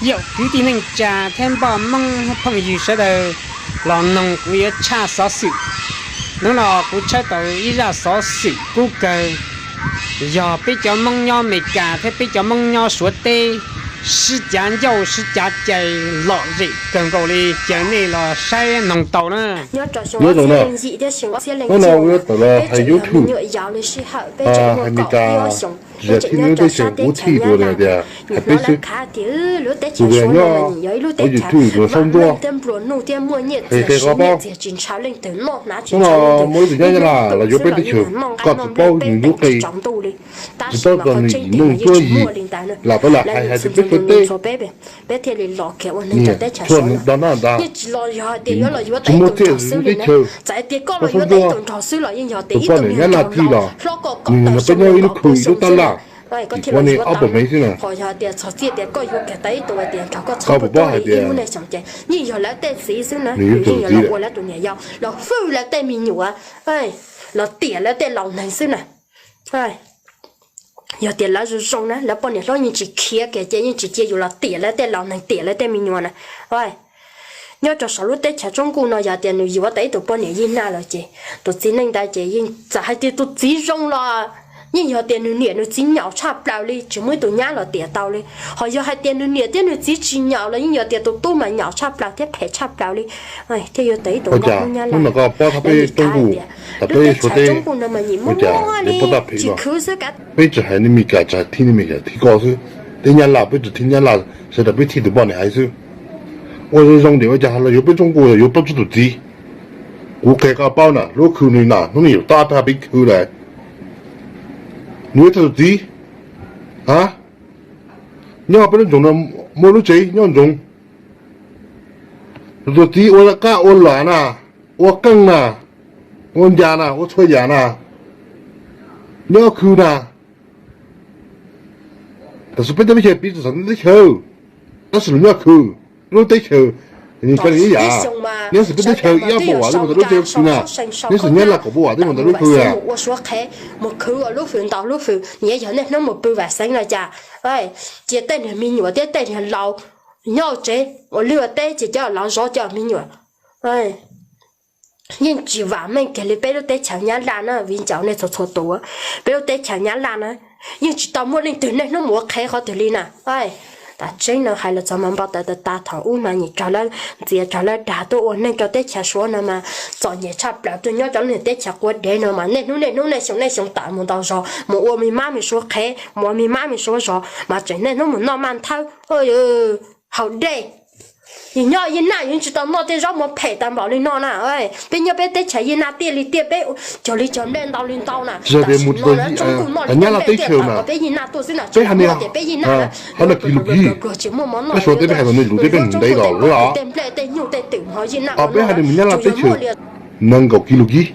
Yog kwv tij neej tsa thiab npoj moob phooj ywg sawv daws los noog kuv yuav tshaj xov xwm. Hnub no kuv tshawb tau ib zaj xov xwm kub kawg, yog peb cov moob nyob Amelikas thiab peb cov moob nyob Suav teb sib cav ncauj sib cav cai lom zem kawg nkaus li, caw nej los saib noog tau na. Nyob zoo na, hnub no kuv yuav tawm los hais YouTube, hais Meskas, tsis yog thib ib lub teb chaws kuv thij dua li tias hais peb xwb. Tus tias nyob hauv YouTube tus Saub Ntsuab, qhia qhia koj paub. Hnub no muaj ib tug nyab Nyab Laj los yuav peb teb chaws, koj tsis paub nws lub qe, tsis paub txog nws yim neeg cuab yig, lam tau lam hais hais tias peb Suav teb niam tshuaj nws do noj ntag, tsis muaj txiaj nws lub teb chaws. Koj Saub Ntsuab, tus poj niam Nyab Laj thij los, nws nrog peb nyob ib lub khw ib lub tab laj, ua ne ob puas mev xwb na. Koj puas paub hais tias nws yuav tus txiv, los hwj lawv tej me nyuam, los tiam lawv tej laus neeg xwb na. Yog tias lawv zoo zoo na, lawv poj niam hlob yeej tsis khiav kiag ces yeej tsis cia yus los tiam lawv tej laus neeg tiam lawv tej me nyuam na. Nyob rau saum lub teb chaws Tsoob Kuj no yog tias nws yuav tau ib tug poj niam Yij Naj lawm ces tus txiv neej ntawd ces yeej txawm hais tias tus txiv zoo los yeej yog tias nws niam nws txiv nyaum tshaj plaws li tsis muaj ib tug nyab los tiam tau li. Ho yog hais tias nws niam thiab nws txiv tsis nyaum los yeej yog tias tus tub mas nyaum tshaj plaws thiab phem tshaj plaws li. Thiaj yuav tau ib tug nkauj hnub Nyab Laj. Hnub no koj paub txog peb Tsoob Kuj, lub teb chaws Tsoob Kuj no mas nyim muaj muaj li tsis khwv xwb kav. Peb tsis hais nej Meskas, tsis hais thib nej Meskas, thib koj xwb. Teb Nyab Laj peb tsis thib Nyab Laj, sawv daws peb thij tus poj niam hais xwb. Ua zoo zoo tias ua cas los yuav peb Tsoob Kuj yuav paub tsis tus txiv. Kuv qhia koj paub na, lub khw nws na hnub no yuav tau peb khw lawm. Nws yuav tsis tus txiv, a, nyob peb lub nroog no muaj lub tsev nyob nroog, tus txiv ua qab ua lam na, ua qeej na, ua ncas na, ua txhua yam na, nyob khw na. Tam sim peb teb chaws piv txog teb chaws, tab sis nws nyob khw, lub teb chaws nws ib yam. Nyob txog peb teb chaws ib yam pab vam li mus ntawm lub teb chaws khw na. Nyob txog Nyab Laj kom pab vam li mus ntawm lub khw. Mus khwv ua lub hws ntau lub hws, nyias yog nej hnub mus pw vam xeev no cas. Cia tej niag me nyuam thiab tej niag laus nyob tsev ua liaj ua teb ces cov laus zov cov me nyuam. Yeej tsis vam meej kiag li peb lub teb chaws Nyab Laj na, viv ncaus nej txhua txhua tus. Peb lub teb chaws Nyab Laj na, yeej tsis tau muaj leej twg niaj hnub mus ua qhev qhov twg li na. Tam tseeb no hais los txog mas npau taws tas tas thaum ub mas nyuam raug lawv ntxias raug lawv dag tuaj ua neeg rau teb chaws Suav no mas txom nyem tshaj plaws, tuaj nyob rau lub niag teb chaws quav dev no mas niaj hnub niaj hnub niaj xyoo niaj xyoo tawm mus ntau zog, mus ua me mab me suav qhev, mus ua me mab me suav zog mas tseem niaj hnub mus noj maj nthawb. Haus dej. Yus nyob Yij Naj yus tsis tau noj tej zaub mov phem tas npaum li no na. Peb nyob peb teb chaws Yij Naj tiaj li tiaj, peb cog li cog nplej ntau li ntau na. Tsis hais tias mus tsis tau Nyab Laj teb chaws na, peb hais tias peb Yij Naj, hais tias kis lus kis, peb Suav teb peb hais tias nws lus teb peb ntev los lawm. Peb hais tias mus Nyab Laj teb chaws nees nkaum kis lus kis,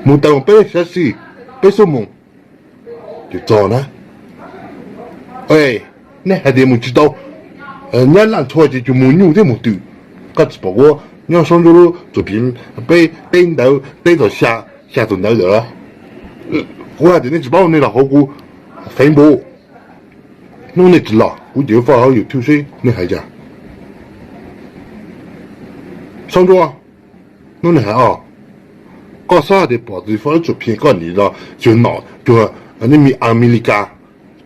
mus tau peb xya xis, peb xuab moos ces txog na. Nej hais tias mus tsis tau Nyab Laj ntxhua ces tsuas mus nyuj thiab mus twm. Koj tsis pom kuv nyob Saub Ntsuab lub txuas phiv peb teb ntawd teb txog xya, xya tus ntawd lawm. Kuv hais tias nej tsis paub nej los hauv kuv Facebook, hnub nej tsis los kuv ces faj hauv YouTube seb nej hais cas. Saub Ntsuab, hnub nej hais os, koj xav hais tias pom tus faj lub txuas phiv koj nim los cuag nom cuag nej me Amelikas,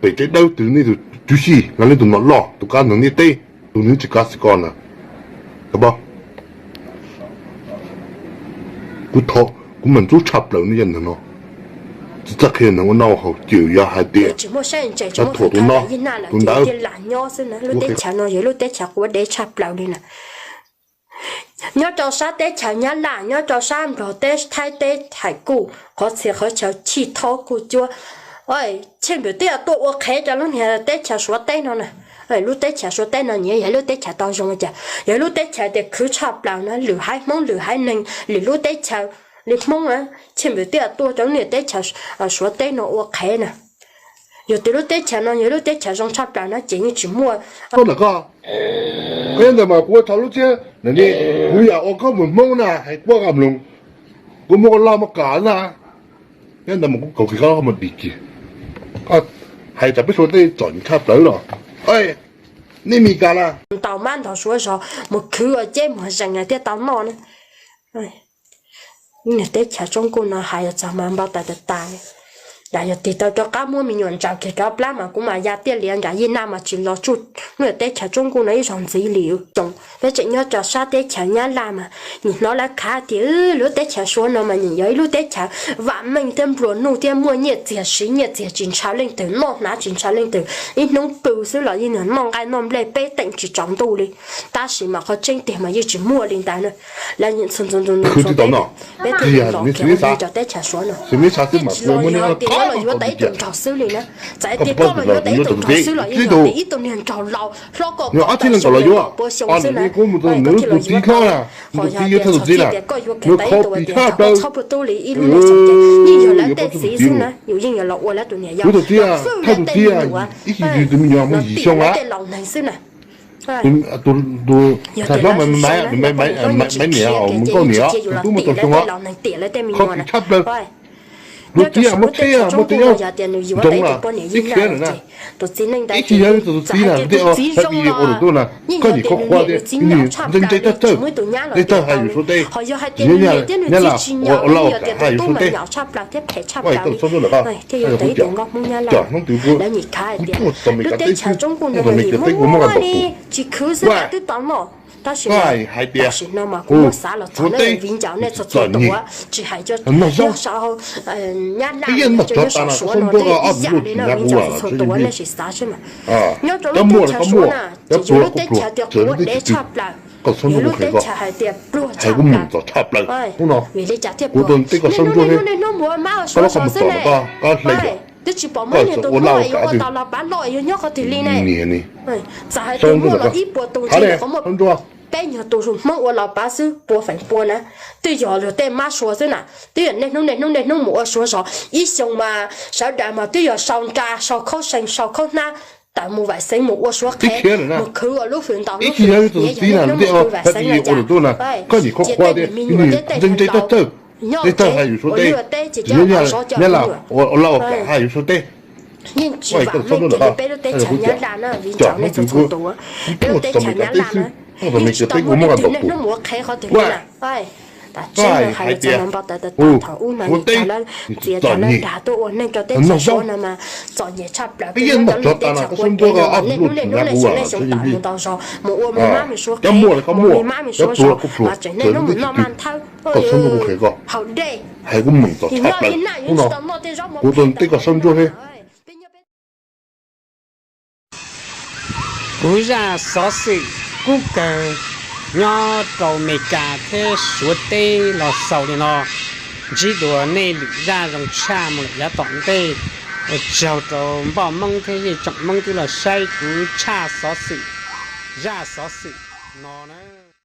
pem tsev dawb tus nej tus tub sij los nej tus nom loj tus kab neeg ntiaj teb, tus nws tsis kav xwm koj na. Kuv thov, kuv mam ntxub tshaj plaws nej cov neeg no, tsis txawj qhia neeg ua noj ua haus ces yog hais tias thuam tus no tus ntawd. Lub teb chaws no yog lub teb chaws quav dev tshaj plaws li na. Nyob rau sab teb chaws Nyab Laj, nyob rau sab Nplog teb, Thaib teb, Thaim kuj qhov txhia qhov chaw chij thaub kuj cuab, Cheej Npawm twb tuaj ua qhev rau lub niag teb chaws Suav teb no na. Lub teb chaws Suav teb no nyias yog lub teb chaws tau zoo cas, yog lub teb chaws tias khwv tshaj plaws na, lwm haiv Hmoob lwm haiv neeg lwm lub teb chaws li Hmoob na, Cheej Npawm twb tuaj rau lub niag teb chaws Suav teb no ua qhev na. Yog tias lub teb chaws no yog lub teb chaws zoo tshaj plaws no ces yeej tsis muaj. Koj ntawm mas kuv ua txog lub txiab, kuv yam ua koj mus Hmoob na hais kuab koj mloog, kuv muaj koj loj muaj kam na. Nyob ntawd mas kuv kaus kis koj mus dim kiag, hais tsam peb Suav teb txom nyem tshaj plaws los. Nej Mes Kas las? Tau mab ntog suav zog mus khwv ua ceb muag zees thiaj tau noj na. Niag teb chaws Tsoob Kuj no hais yog txog mas npau taws tas tas li. Yog tig tau rov qab muab me nyuam ntsaws kiag rov plab mas kuv mas ya tiaj lias nram yij naj mas tsis los tsuj lub teb chaws Tsoob Kuj no ib zaug ntxiv li. Xyoo peb tseem nyob rau sab teb chaws Nyab Laj mas nim hnov lawv khav tias lub teb chaws Suav no mas nim yog ib lub teb chaws vam meej thiab nplua nuj thiab muaj nyiaj txiag siv nyiaj txiag tsis ntshaw leej twg, noj hnav tsis ntshaw leej twg, ib hnub pw xwb los yeej noj nqaij noj nplej peb teem tsis tsaus ntuj li. Tab sis mas qhov tseeb tiag mas yeej tsis muaj li ntawd na. Lawv nim txhua ntxu ntxu ntxu peb thiaj li los kiag ua neeg rau teb chaws Suav no. Yeej tsis los yog tias koj los yuav tau ib tug nraug xwb li na. Txawm tias koj los yuav tau ib tug nraug xwb los yeej yog tias ib tug niag nraug laus hlob koj kom tau xyoo pua xyoo xwb na, koj thiaj los yuav tau. Ho yog tias txhob tias koj yuav kiag tau ib tug tias nraug koj txhob pub tub li ib lub neej xyoo ces yeej yog lawv tej txiv xwb na, yus yeej yuav los ua lawv tus niam yau, los fwj lawv tej me nyuam, los tim lawv tej laus neeg xwb na. Yog tias lawv xyoo xyoo na, yog tias koj yuav tsis khiav kiag ces yeej tsis cia yus los tim lawv tej laus neeg, tim lawv tej me nyuam na. Nyob rau saum lub teb chaws Tsoob Kuj no yog tias nws yuav tau ib tug poj niam yeej nyaj lawm ces tus txiv neej ntawd ces txawm hais tias tus txiv zoo los yeej yog tias nws niam nws txiv nyom tshaj plaws li, tsis muaj ib tug nyab los tim tau li. Ho yog hais tias nws niam thiab nws txiv tsis nyom los yeej yog tias tus tub mas nyom tshaj plaws thiab phem tshaj plaws li. Thiaj yog tau ib tug nkauj Hmoob Nyab Laj. Lawv nim khav hais tias lub teb chaws Tsoob Kuj no yog nim muaj muaj li, tsis khwv xwb twb tau noj. Tab sis mas tam sim no mas kuv muab xav los txog nej viv ncaus nej txhua txhua tus, tsis hais cov nyob saum Nyab Laj, cov nyob saum Suav no twb ib yam li no, viv ncaus txhua txhua tus nej sim xav seb mas nyob rau lub teb chaws Suav na, ces yog lub teb chaws tias quav dev tshaj plaws, yog lub teb chaws hais tias pluag tshaj plaws. Vim li cas thiaj pluag? Nej hnub nej hnub mus ua mab ua suav zog xwb ne. Twb tsis pom muaj ib niag tus Hmoob yuav ua tau los pav loj yuav nyob qhov twg li ne. Txawm hais tias muaj los ib puas tus ntshe nyuam qhuav muaj peb nyuag tus Hmoob ua los pav xwb, pua feem pua na. Twb yog luag tej mab suav xwb na. Twb yog nej hnub nej hnub nej hnub mus ua suav zog, ib xyoo mas sawv daws mas twb yog sau nra, sau khaub seev, sau khaub hnab, tawm mus Vam Xeev mus ua suav qhev, mus khwv ua lub hws ntaus lub hws, yog nej hnub mus khwv Vam Xeev no cas, cia tej niag me nyuam thiab tej niag laus nyob tsev ua liaj ua teb ces coj los zov coj los nyuam. Yeej tsis vam meej kiag li peb lub teb chaws Nyab Laj na, viv ncaus nej txhua txhua tus. Peb lub teb chaws Nyab Laj na, yeej tsis tau muaj leej twg nej hnub mus ua qhev qhov twg li na. Tam sim no hais los txog no npau taws tas tas, thaum ub no nim cov lawv txiav cov lawv dag tuaj ua neej rau teb chaws Suav no mas txom nyem tshaj plaws. Peb nyob rau lub teb chaws quav dev no mas nej hnub nej hnub nej xyoo nej xyoo tawm mus ntaus zog mus ua me mab me suav qhev, ua me mab me suav zog mas tseem nej hnub mus noj maj nthawb, haus dej, noj ib naj yuav tsis tau noj tej zaub mov phem ntawd. Kuv zaj xov xwm kub kawg nyob rau Mes Kas thiab Suav teb los xaus li no. Ntsib dua nej lwm zaj zoo tshaj mus lawm yav tom ntej. Ua tsaug rau Npoj Hmoob thiab Zej Tsoom Hmoob twb los saib kuv tshaj xov xwm, zaj xov xwm no na.